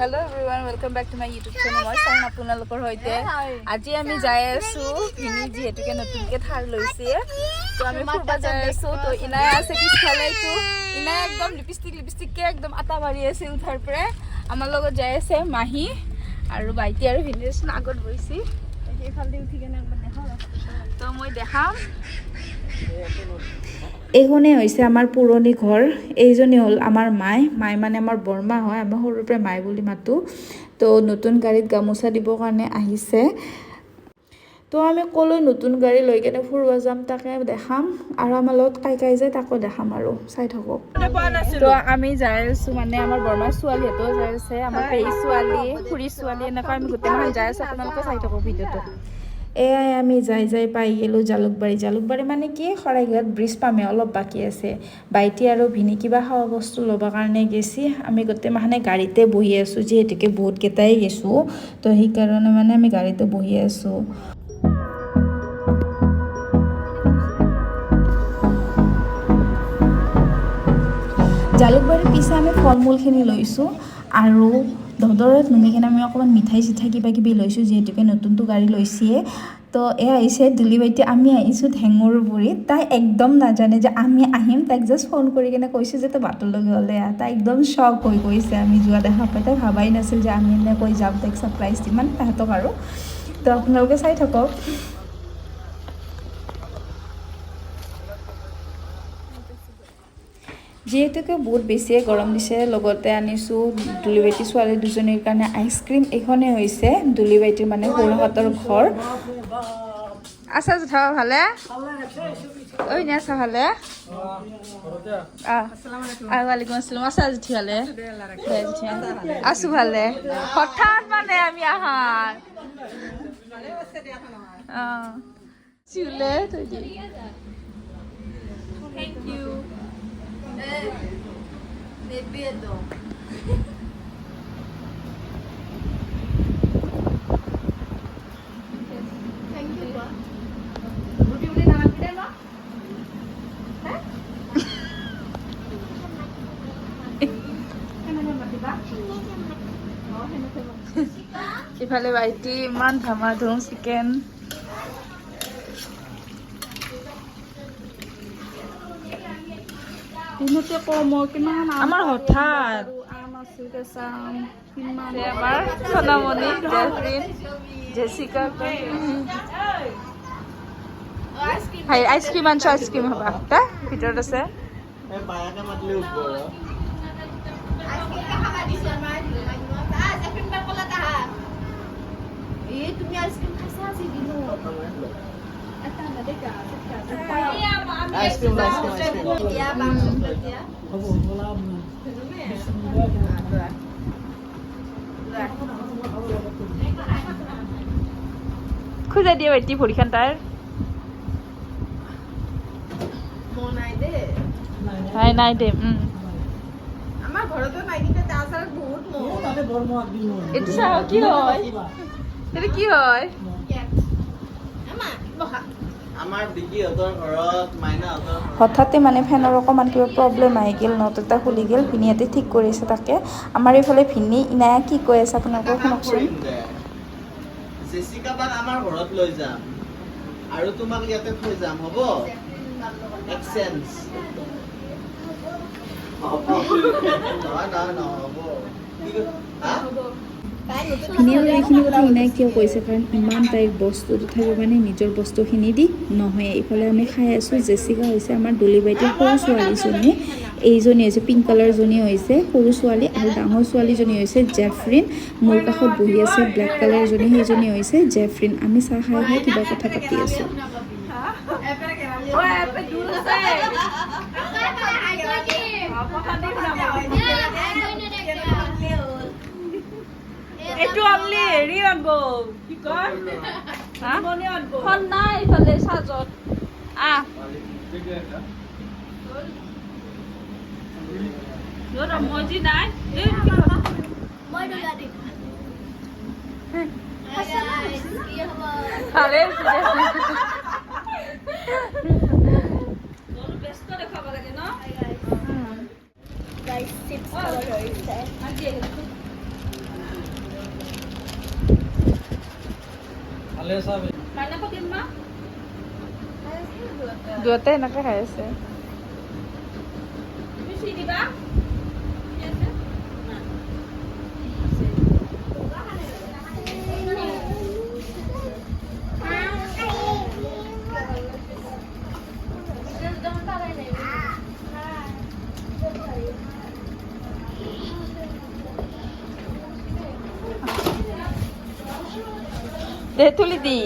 Hello everyone, welcome back to my YouTube channel. মই sign আপোনালোকৰ সৈতে। আজি আমি যাই আছো, ভিনি যিহেতুকে নতুনকে থাৰ লৈছে, তো আমি ফুৰবা যাই আছো। তো ইনাই আছে পিছফালে। এইটো ইনাই একদম লিপষ্টিক লিপষ্টিককে একদম আটা মাৰি আছে উঠাৰ পৰাই। আমাৰ লগত যাই আছে মাহী আৰু ভাইটি আৰু ভিনিচোন আগত বহিছে। তো মই দেখাম। এইখনেই হৈছে আমাৰ পুৰণি ঘৰ। এইজনী হ'ল আমাৰ মাই। মাই মানে আমাৰ বৰমা হয়, আমি সৰুৰ পৰাই মাই বুলি মাতোঁ। তো নতুন গাড়ীত গামোচা দিবৰ কাৰণে আহিছে। তো আমি ক'লৈ নতুন গাড়ী লৈ কেনে ফুৰিব যাম, তাকে দেখাম আৰু আমাৰ লগত কাই কাই যায় তাকো দেখাম আৰু চাই থাকক। তো আমি যাই আছো, মানে আমাৰ বৰমাৰ ছোৱালীহঁতেও যাই আছে, আমাৰ পেহী ছোৱালী, খুৰী ছোৱালী, এনেকুৱা আমি গোটেইখন যাই আছো। আপোনালোকে চাই থাকক ভিডিঅ'টো। এয়াই আমি যাই যাই পাই গ'লোঁ জালুকবাৰী। জালুকবাৰী মানে কি, শৰাইঘাট ব্ৰিজ পামেই, অলপ বাকী আছে। ভাইটি আৰু ভিনি কিবা খোৱা বস্তু ল'বৰ কাৰণে গেছি। আমি গোটেই মাখানে গাড়ীতে বহি আছোঁ, যিহেতুকে বহুতকেইটাই গেছোঁ, তো সেইকাৰণে মানে আমি গাড়ীতে বহি আছোঁ। জালুকবাৰীৰ পিছে আমি ফল মূলখিনি লৈছোঁ আৰু দদৰত নুমি কিনে আমি অকণমান মিঠাই চিঠাই কিবা কিবি লৈছোঁ, যিহেতুকে নতুনটো গাড়ী লৈছিয়ে। তো এয়া আহিছে দুলি বাইটি, আমি আহিছোঁ ঠেঙৰগুৰিত। তাই একদম নাজানে যে আমি আহিম। তাইক জাষ্ট ফোন কৰি কিনে কৈছোঁ যে তই বাটলৈকে ওলাই আহ। তাই একদম শ্বক হৈ গৈছে আমি যোৱা দেখা পাই। তাই ভাবাই নাছিল যে আমি এনেকৈ যাম, তাইক ছাৰপ্ৰাইজ দিম মানে তাহাঁতক আৰু। তো আপোনালোকে চাই থাকক। যিহেতুকে বহুত বেছিয়ে গৰম দিছে, লগতে আনিছোঁ দুলি বাইটি ছোৱালী দুজনীৰ কাৰণে আইচক্ৰীম। এইখনেই হৈছে দুলি বাইটিৰ মানে সৰুহঁতৰ ঘৰ। আছা জেঠা ভালে? ঐ নে আছা ভালে? ওয়ালাইকুম আসসালাম। আছা জেঠি ভালে? দে জেঠি, আছো ভালে। হঠাৎ মানে আমি আহাৰ চিউলে থৈ দি। Thank you. ইফালে ভাইটি ইমান ধামা ধুম চিকেন। দিনতে কম কিমান আমাৰ হঠাৎ আম আছিল, কেঁচা আম কিমান। আমাৰ সোণামণি, জেফৰিন, জেচিকা। হাই, আইচক্ৰীম আনছো, আইচক্ৰীম হবা তা ভিতৰত আছে। বায়াকে মাতিলে উঠব আৰু। তুমি আইচক্ৰীম খাইছা আজি দিনত? Ice cream, ice cream, ice cream. খোজাই দিয়ে ভাইটি ভৰিখন তাৰ। নাই নাই দে। আমাৰ ঘৰতো নাই, কিন্তু তাৰ বহুত মহ। এইটো চাওঁ কি হয়, এইটো কি হয়। আমাৰ বিকিহঁতৰ ঘৰত, মাইনাহঁতৰ ঘৰত। হঠাতে মানে ফেনৰ অকণমান কিবা প্ৰব্লেম আহি গ'ল, not এটা খুলি গ'ল। ভিনিহঁতে ঠিক কৰিছে তাকে। আমাৰ এইফালে ভিনি ইনায়া কি কৈ আছে আপোনালোকে এটা কাম শুনকচোন। কৰিম দে, জেচিকা বাক আমাৰ ঘৰত লৈ যাম আৰু তোমাক ইয়াতে থৈ যাম, হ'ব? এক্সচেঞ্জ। নহয় নহয়, নহ'ব। হা? ভিনিয়ে এইখিনি কথা ইনাই কিয় কৈছে? কাৰণ ইমান তাইৰ বস্তু, তথাপিও মানে নিজৰ বস্তুখিনি দি নহয়। এইফালে আমি খাই আছোঁ। জেচিকা হৈছে আমাৰ দুলি বাইটিৰ সৰু ছোৱালীজনী। এইজনী হৈছে পিংক কালাৰজনী হৈছে সৰু ছোৱালী আৰু ডাঙৰ ছোৱালীজনী হৈছে জেফৰিন। মোৰ কাষত বহি আছে ব্লেক কালাৰজনী, সেইজনী হৈছে জেফৰিন। আমি চাহ খাই খাই কিবা কথা পাতি আছোঁ। এইটো আনলি হেৰি আনব, কি কয়, ফোন নাই ইফালে চাৰ্জত। আহ মই যি নাই। ভালে। ব্যস্ত দেখাব লাগে ন। গাইস, চিপছ খাব ধৰিছে। দুয়োটাই এনেকে খাই আছে। দে, তুলি দি।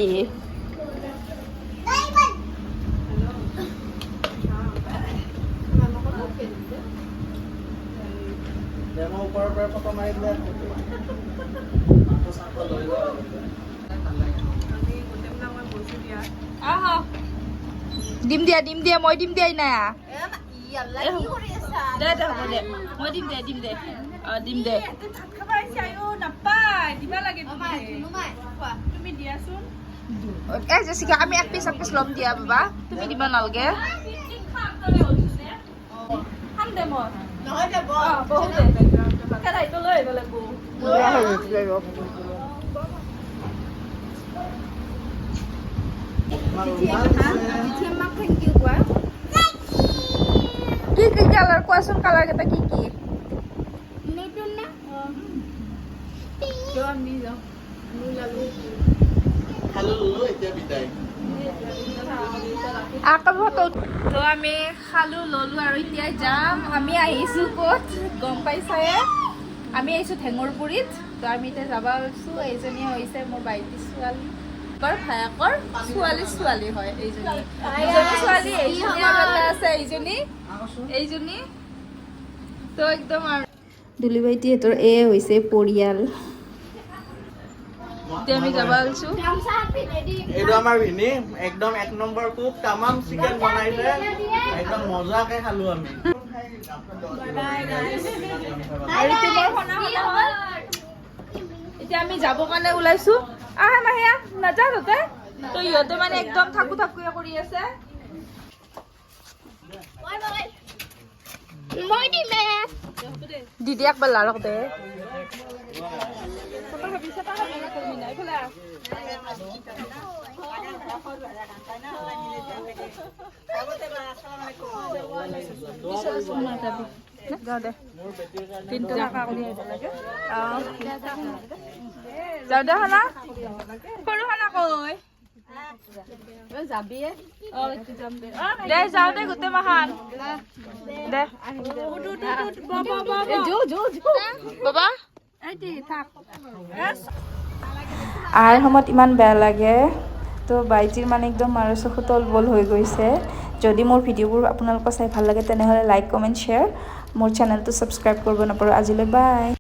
দে, মই ওপৰৰ পৰা ফটো মাৰি দিলে মাংস চাংস লৈ যাওঁ। ভাল লাগে। আহা, দিম দিয়া, দিম দিয়া, মই দিম দিয়া। ইনায়া, দে দে, হ'ব দে, মই দিম দে, দিম দে, অ, দিম দে। নাপায়, দিবা লাগে। তুমি দিয়াচোন। এই জেচিকা, আমি এক পিচ এক পিচ ল'ম দিয়া বাবা, তুমি দিব নালাগে। খাম দে মই। নহয় দে, কেৰাহীটো লৈ আহিব লাগিব। আমাৰ ৰুমাল আছে। কি কি কালাৰ কোৱাচোন? কালাৰ কেইটা কি কি? নতুন না? খালো, ললো, এতিয়া বিদায়। আকৌ ফটো। তো আমি খালো, ললো আৰু এতিয়া যাম। আমি আহিছো ক'ত গম পাইছায়ে? আমি আহিছো ঠেঙৰপুৰীত। তো আমি এতিয়া যাব ওলাইছো। এইজনী হৈছে মোৰ ভাইটি ছোৱালী, ভায়েকৰ ছোৱালী, ছোৱালী হয় এইজনী, দুজনী ছোৱালী, এইজনী আৰু এটা আছে এইজনী, এইজনী। তো একদম আৰু দুলি ভাইটিহঁতৰ এয়ে হৈছে পৰিয়াল। এতিয়া আমি যাব ওলাইছো। গামোচা পিন্ধি দি। এইটো আমাৰ ভিনি, একদম এক নম্বৰ কুক। তামাম চিকেন বনাইছে, একদম মজাকে খালো আমি। আৰু এতিয়া মোৰ শুনা শুনা হ'ল। এতিয়া আমি যাব কাৰণে ওলাইছো। আহা মাহিয়া, নাযা ততে। তো ইহঁতে মানে একদম থাকো থাকোৱে কৰি আছে। মই দিমে। দিদি, একবাৰ লাৰক দে। যাওঁ দে, দিনটো থাকা কৰি আহিব লাগে। অঁ, যাওঁ দে। খানা, সৰু খানা কৈ দে। যাওঁ দে, গোটেই মাখান দে। বাবা। আহাৰ সময়ত ইমান বেয়া লাগে। তো বাইটিৰ মানে একদম আৰু চকু তল বল হৈ গৈছে। যদি মোৰ ভিডিঅ'বোৰ আপোনালোকৰ চাই ভাল লাগে, তেনেহ'লে লাইক, কমেণ্ট, শ্বেয়াৰ, মোৰ চেনেলটো ছাবস্ক্ৰাইব কৰিব নাপাহৰো। আজিলৈ বাই।